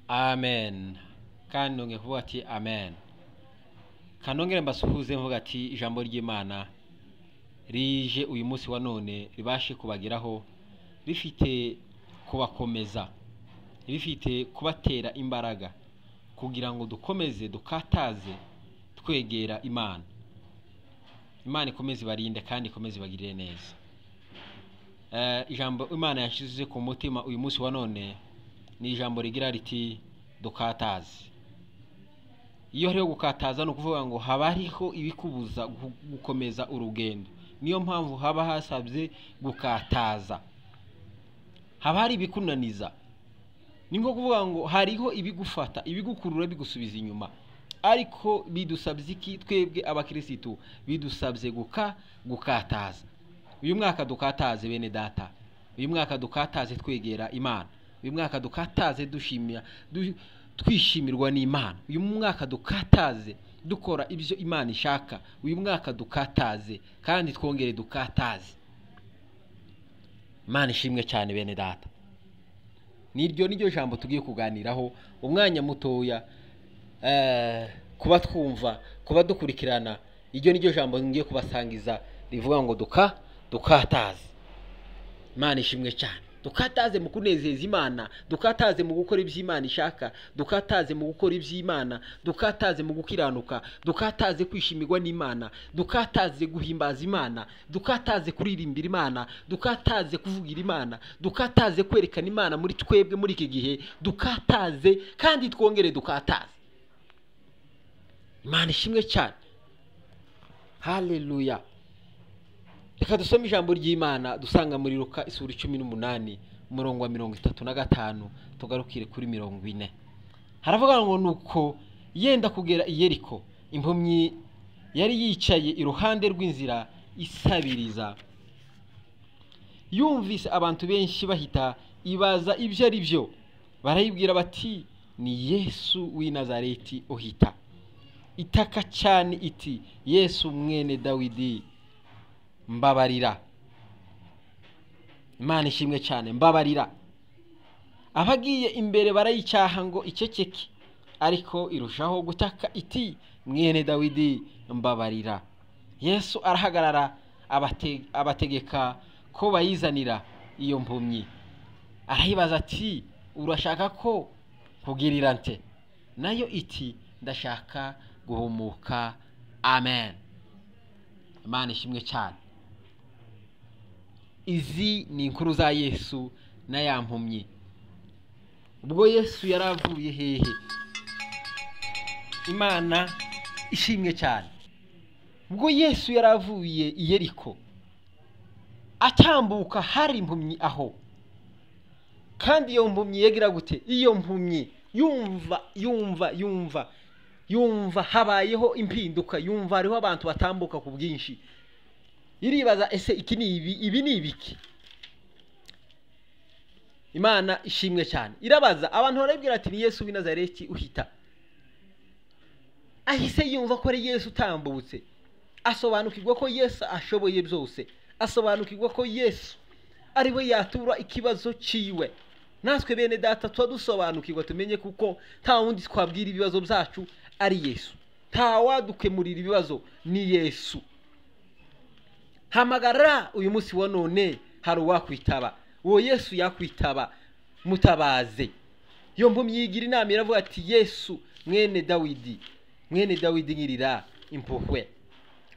Amen. Kandi nongeye kuvuga ati amen. Kanongere mbasuhuze mvuga ati ijambo ry'Imana rije uyu munsi wa none ribashe kubageraho, rifite kubakomeza, rifite kubatera imbaraga kugira ngo dukomeze dukataze twegera Imana. Imana ikomeze ibarinde kandi ikomeze ibagirire neza. Ijambo Imana yashyize ku mutima uyu munsi wa none ni ijambo rigira riti dukataze. Iyo hariho gukataza ni ukuvuga ngo haba hariho ibikubuza gukomeza urugendo. Niyo mpamvu haba hasabye gukataza. Haba hari ibikunaniza. Ni nko kuvuga ngo hariho ibigufata, ibigukurura bigusubiza inyuma. Ariko bidusabye iki twebwe abakirisitu? Bidusabye gukataza. Uyu mwaka dukataze bene data. Uyu mwaka dukataze twegera Imana. Uyu mwaka dukataze dushimira, twishimirwa n'Imana. Uyu mwaka dukataze dukora ibyo Imana ishaka. Uyu mwaka dukataze kandi twongere dukataze. Imana ishimwe cyane bene data. Niryo niryo jambo tugiye kuganiraho umwanya mutoya, kuba twumva, kuba dukurikirana. Iryo niryo jambo ngiye kubasangiza rivuga ngo dukataze. Imana ishimwe cyane. Dukataze mu kunezeza Imana, dukataze mu gukora ibyo Imana ishaka, dukataze mu gukora iby'Imana, dukataze mu gukiranuka, dukataze kwishimirwa n'Imana, dukataze guhimbaza Imana, dukataze kuririmbira Imana, dukataze kuvugira Imana, dukataze kwerekana Imana muri twebwe muri iki gihe, dukataze kandi twongere dukataze. Imana ishimwe cyane. Haleluya. Reka dusome ijambo ry'Imana dusanga muri Luka isura 18 umurongo wa 35 tugarukire kuri 40. Haravuga ngo nuko yenda kugera i Yeriko, impumyi yari yicaye iruhande rw'inzira isabiriza. Yumvise abantu benshi bahita ibaza ibyo ari byo, barayibwira bati ni Yesu w'i Nazareti uhita. Itaka cyane iti Yesu mwene Dawidi mbabarira. Imana ishimwe cyane, mbabarira. Abagiye imbere barayicyaha ngo iceceke, ariko irushaho gutaka iti mwene Dawidi mbabarira. Yesu arahagarara abategeka ko bayizanira iyo mpumyi. Arayibaza ati urashaka ko kugirira nte? Nayo iti ndashaka guhumuka. Amen. Imana ishimwe cyane. Izi ni inkuru za Yesu na ya mpumyi. Ubwo Yesu yaravuye hehe? Imana ishimwe cyane. Ubwo Yesu yaravuye i Yeriko atambuka, hari impumyi aho. Kandi iyo mpumyi yagira gute? Iyo mpumyi yumva yumva yumva yumva habayeho impinduka, yumva hariho abantu batambuka ku bwinshi. Iribaza ese iki ni ibi, ibi ni ibiki? Imana ishimwe cyane. Irabaza abantu barabwira ati ni Yesu w'i Nazareti uhita. Ahise yumva ko ari Yesu utambutse, asobanukirwa ko Yesu ashoboye byose, asobanukirwa ko Yesu ari we yatura ikibazo ciwe. Natwe bene data tuba dusobanukirwa, tumenye kuko nta wundi twabwira ibibazo byacu ari Yesu. Nta wadukemurira ibibazo ni Yesu. Hamagara uyu munsi wa none hari uwakwitaba. Uwo Yesu yakwitaba, mutabaze. Iyo mpumyi yigira inama iravuga ati Yesu mwene Dawidi, mwene Dawidi ngirira impuhwe,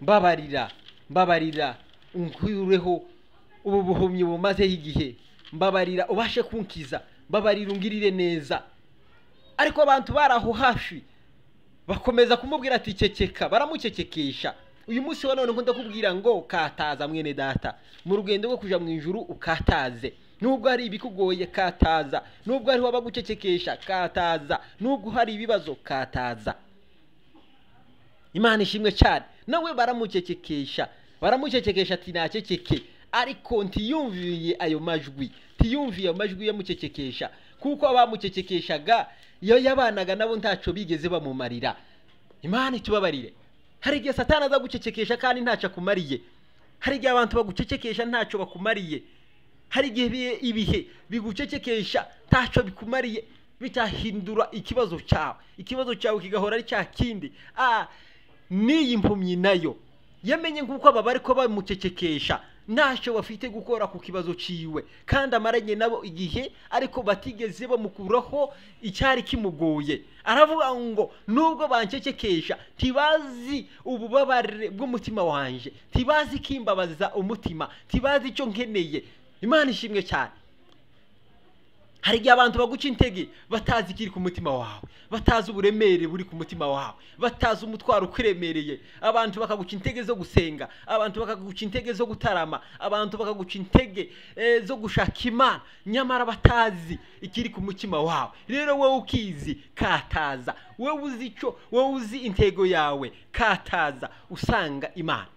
mbabarira, mbabarira, unkureho ubu buhumyi bumazeho igihe, mbabarira ubashe kunkiza, mbabarira ungirire neza. Ariko abantu bari aho hafi bakomeza kumubwira ati ceceka, baramucecekesha. Uyu munsi wa none nkunda kubwira ngo kataza mwene data, mu rugendo rwo kuja mu ijuru ukataze. Nubwo hari ibikugoye kataza, nubwo hariho abagucecekesha kataza, nubwo hari ibibazo kataza. Imana ishimwe cyane. Nawe baramucecekesha, baramucecekesha ati naceceke, ariko ntiyumviye ayo majwi, ntiyumviye ayo majwi yamucecekesha, kuko abamucecekeshaga iyo yabanaga nabo ntaco bigeze bamumarira. Imana itubabarire. Hari igihe Satani aza gucecekesha kandi ntacyo akumariye. Hari igihe abantu bagucecekesha ntacyo bakumariye. Hari igihe ibihe bigucecekesha ntacyo bikumariye. Bitahindura ikibazo cyawe, ikibazo cyawe kigahora ari cya kindi. N'iyi mpumyi nayo yamenye nk'uko aba bari ko bamucecekesha, ntacyo bafite gukora ku kibazo ciwe, kandi amaranye nabo igihe ariko batigeze bamukuraho icyari kimugoye. Aravuga ngo nubwo bancecekesha ntibazi ububabare bw'umutima wanje, ntibazi kimbabaza umutima, ntibazi icyo nkeneye. Imana ishimwe cyane. Hari igihe abantu baguca intege batazi ikiri ku mutima wawe, batazi uburemere buri ku mutima wawe, batazi umutwaro ukuremereye. Abantu bakaguca intege zo gusenga, abantu bakaguca intege zo gutarama, abantu bakaguca intege zo gushaka Imana, nyamara batazi ikiri ku mutima wawe. Rero wowe ukizi, kataza. Wowe uzi icyo, wowe uzi intego yawe, kataza usanga Imana.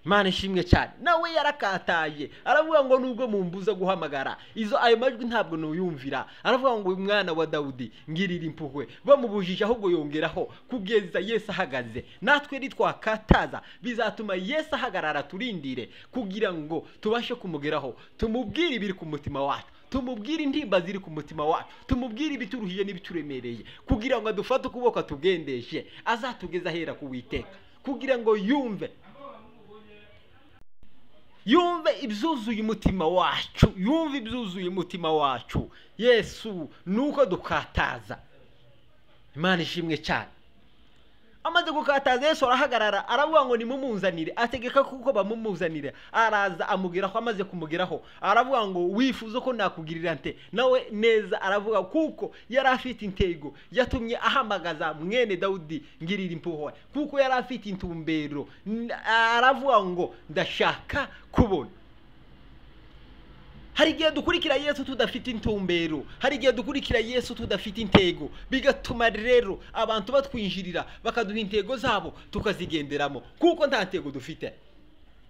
Imana ishimwe cyane. Nawe yarakataye, aravuga ngo nubwo mumbuza guhamagara izo ayo majwi ntabwo nuyumvira. Aravuga ngo uyu mwana wa Dawudi ngirira impuhwe. Bamubujije ahubwo yongeraho kugeza Yesu ahagaze. Natwe nitwakataza bizatuma Yesu ahagarara, turindire kugira ngo tubashe kumugeraho, tumubwire ibiri ku mutima wacu, tumubwire intimba ziri ku mutima wacu, tumubwire ibituruhiye n'ibituremereye, kugira ngo adufate ukuboko atugendeshe, azatugeze ahera ku Uwiteka, kugira ngo yumve ibyuzuye umutima wacu, yumve ibyuzuye umutima wacu. Yesu nuko dukataza. Imana ishimwe cyane. Amaze gukataza Yesu arahagarara, aravuga ngo nimumunzanire, ategeka kuko bamumuzanire. Araza amugeraho, amaze kumugeraho aravuga ngo wifuza ko nakugirira nte? Nawe neza aravuga, kuko yari afite intego yatumye ahamagaza mwene Dawudi ngirira impuhwe, kuko yari afite intumbero. Aravuga ngo ndashaka kubona. Hari igihe dukurikira Yesu tudafite intumbero, hari igihe dukurikira Yesu tudafite intego, bigatuma rero abantu batwinjirira bakaduha intego zabo tukazigenderamo kuko nta ntego dufite.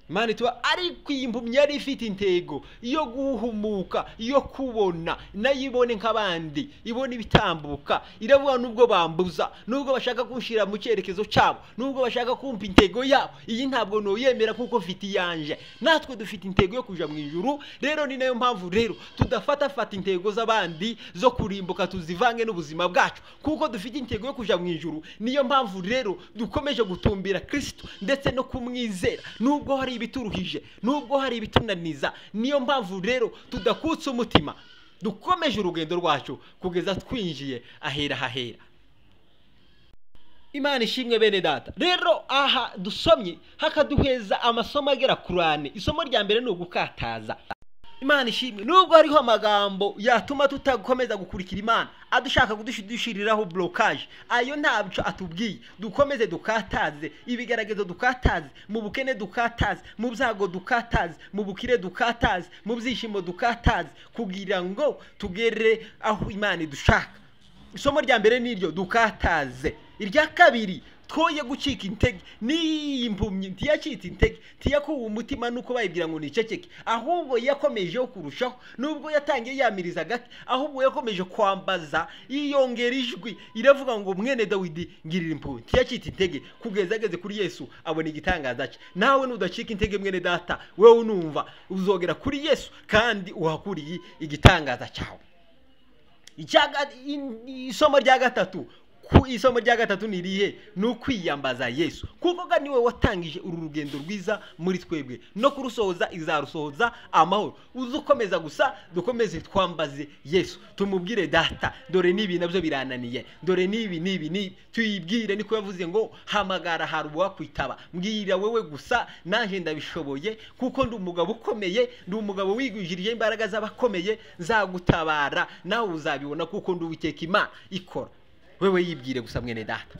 Imana ituba, ariko iyi mpumyi yari ifite intego yo guhumuka, yo kubona, nayo ibone nk'abandi, ibone ibitambuka. Iravuga nubwo bambuza, nubwo bashaka kunshira mu cyerekezo cyabo, nubwo bashaka kumpa intego yabo, iyi ntabwo noyemera kuko mfite iyanje. Natwe dufite intego yo kuja mu ijuru. Rero ni nayo mpamvu rero tudafata fata intego z'abandi zo kurimbuka tuzivange n'ubuzima bwacu, kuko dufite intego yo kuja mu ijuru. Niyo mpamvu rero dukomeje gutumbira Kristo ndetse no kumwizera, nubwo hari ibituruhije, nubwo hari ibitunaniza. Niyo mpamvu rero tudakutse umutima, dukomeje urugendo rwacu kugeza twinjiye ahera hahera. Imana ishimwe bene data. Rero aha dusomye hakaduheza amasomo agera kuri ane. Isomo rya mbere ni ugukataza. Imana ishimwe. Nubwo hariho amagambo yatuma tutakomeza gukurikira Imana, adushaka kudushiriraho blocage, ayo ntabyo atubwiye. Dukomeze dukataze ibigeragezo, dukataze mu bukene, dukataze mu byago, dukataze mu bukire, dukataze mu byishimo, dukataze kugira ngo tugere aho Imana idushaka. Isomo rya mbere niryo, dukataze. Irya kabiri, twoye gucika intege. N'iyi mpumyi ntiyacitse intege, ntiyakuwe umutima nuko bayibwira ngo niceceke, ahubwo yakomejeho kurushaho. Nubwo yatangiye yamiriza gake, ahubwo yakomeje kwambaza, yiyongera ijwi, iravuga ngo mwene Dawidi ngirira impuhwe. Ntiyacitse intege kugeza ageze kuri Yesu abona igitangaza cye. Nawe nudacika intege mwene data, wewe unumva uzogera kuri Yesu kandi uhakuriye igitangaza cyawe. Isomo rya gatatu, ku isomo rya gatatu ni irihe? Ni ukwiyambaza Yesu, kuko ga niwe watangije uru rugendo rwiza muri twebwe, no kurusohoza izarusohoza amahoro. Uzukomeza gusa dukomeze twambaze Yesu, tumubwire data, dore nibi nabyo birananiye, dore nibi nibi nibi, tuyibwire. Niko yavuze ngo hamagara hari uwakwitaba, mbwira wewe gusa nanjye ndabishoboye, kuko ndi umugabo ukomeye, ndi umugabo wigwijirije imbaraga z'abakomeye, nzagutabara nawe uzabibona, kuko ndi Uwiteka Imana ikora. Wewe yibwire gusa mwene data.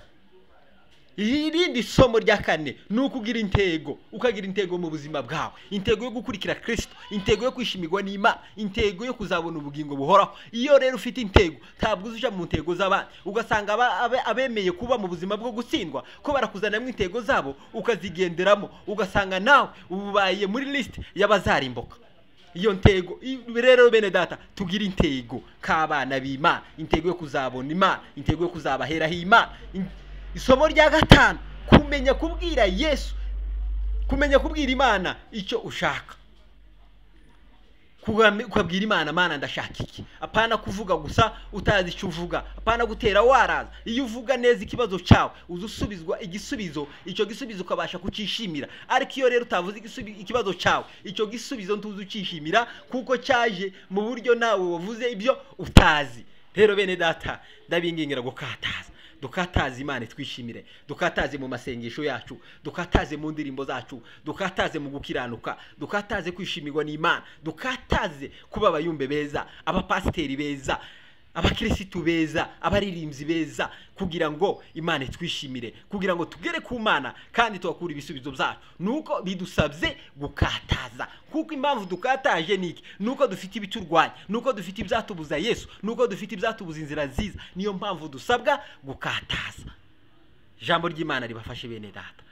Irindi somo rya kane ni ukugira intego, ukagira intego mu buzima bwawe, intego yo gukurikira Kristo, intego yo kwishimirwa n'Imana, intego yo kuzabona ubugingo buhoraho. Iyo rero ufite intego, ntabwo uzuja mu ntego z'abandi, ugasanga abemeye kuba mu buzima bwo gutsindwa ko barakuzanamo intego zabo ukazigenderamo, ugasanga nawe ubaye muri list y'abazarimbuka. Iyo ntego rero bene data, tugira intego k'abana b'Imana, intego yo kuzabona Imana, intego yo kuzabaheraho Imana. Isomo rya gatanu, kumenya kubwira Yesu, kumenya kubwira Imana icyo ushaka. Ukabwira Imana, Mana ndashaka iki. Apana kuvuga gusa utazi icyo uvuga, apana gutera waraza. Iyo uvuga neza ikibazo cyawe uza usubizwa igisubizo, icyo gisubizo ukabasha kucyishimira. Ariko iyo rero utavuze ikibazo cyawe, icyo gisubizo ntuzi ucyishimira, kuko cyaje mu buryo nawe wavuze ibyo utazi. Rero bene data, ndabingingira gukataza, dukataze Imana twishimire, dukataze mu masengesho yacu, dukataze mu ndirimbo zacu, dukataze mu gukiranuka, dukataze kwishimirwa n'Imana, dukataze kuba abayumbe beza, abapasiteri beza, abakirisitu beza, abaririmbyi beza, kugira ngo Imana twishimire, kugira ngo tugere ku Mana kandi tubakure ibisubizo byacu. Nuko bidusabye gukataza, kuko impamvu dukataje niki? Nuko dufite ibiturwanya, nuko dufite ibyatubuza Yesu, nuko dufite ibyatubuza inzira nziza. Niyo mpamvu dusabwa gukataza. Ijambo ry'Imana ribafashe bene data.